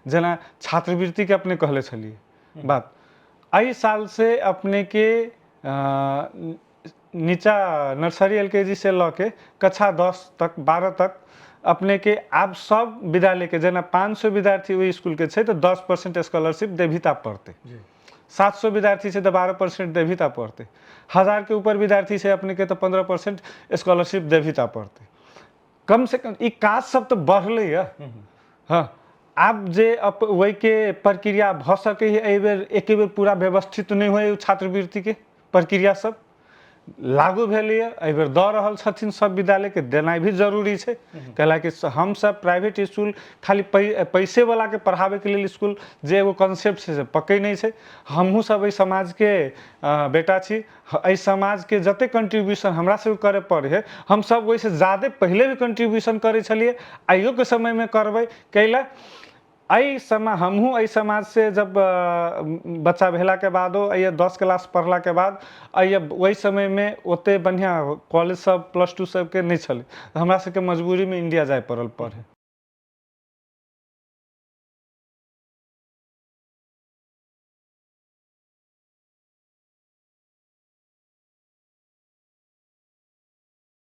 जेना छात्रवृत्तिके अपने कहले छलियै बात, एहि सालसँ अपनेके नीचा नर्सरी LKG से लऽ के कक्षा 10 तक 12 तक अपनेके आब सब विद्यालयके, जेना 500 विद्यार्थी ओहि स्कूलके छै तऽ 10% स्कॉलरशिप देबही ता पड़तै। 700 विद्यार्थी छै तऽ 12% देबही ता पड़तै। 1000के ऊपर विद्यार्थी छै अपनेके तऽ 15% स्कॉलरशिप देबही ता पड़तै। कम से कम ई काज सब तऽ बढ़लै यऽ। हँ, आब जे ओहिके प्रक्रिया भऽ सकै है, एहिबेर एके बेर पूरा व्यवस्थित नहि होइ छात्रवृत्तिके प्रक्रिया सब लागू भेलैए, एहिबेर दऽ रहल छथिन सब विद्यालयके, देनाइ भी जरूरी छै। कैलाकि हमसब प्राइवेट इसकुल खाली पैसेवलाके पढ़ाबैके लेल इसकुल जे एगो कॉन्सेप्ट छै से पकै नहि छै। हमहूँ सब एहि समाजके बेटा छी, एहि समाजके जतेक कंट्रीब्यूशन हमरा सबके करय पड़ै है, हमसब ओहिसँ ज्यादे पहिले भी कंट्रीब्यूशन करै छलियै, आइयोके समयमे करबै। कैला एहि समय हमहूँ एहि समाजसँ जब बच्चा भेलाके बादो एहि 10 क्लास पढ़लाके बाद एहि ओहि समयमे ओतेक बढ़िआँ कॉलेज सब +2 सबके नहि छलै, हमरा सबके मजबूरीमे इंडिया जाय पड़ल पढ़े।